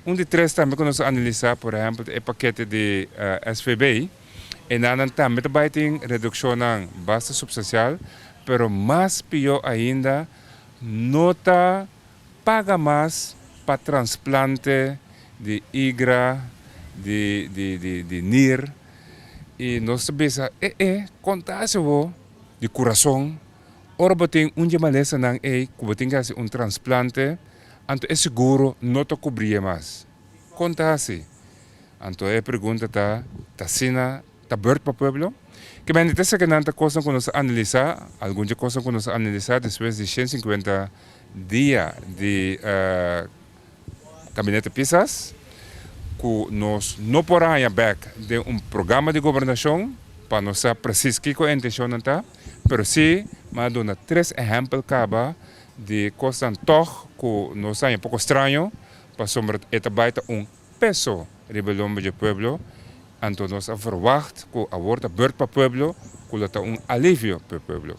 Un di tres tambe ku nos a analisá, por ehèmpel e pakete di SVB, enanan tambe ta bai tin redukshonnan basta supstansial, pero mas pió ainda no ta paga mas pa transplante di igra, di di di di nir, i nos ta bisa e e konta hasi bo di kurason ora bo tin un dje malesanan ei ku bo tin ke hasi un transplante. Anto e seguro no ta kubrié mas. Kon ta hasi? Anto e pregunta ta, ta asina ta beurt pa pueblo? Ke bende ta esaki nan ta kosnan ku nos a analisá, algun dje kosnan ku nos a analisá despues di 150 dia di Gabinete Pisas, ku nos no por a haña bèk den un programa di gobernashon pa nos sa presis kiko e intenshonnan ta, pero sí mi a duna tres ehèmpel kaba Di kosnan tòg ku nos haña poko straño, pasobra e ta bai ta un peso riba e lomba dje pueblo, anto nos a verwagt ku awor ta bùrt pa pueblo, ku lo ta un alivio pa e pueblo.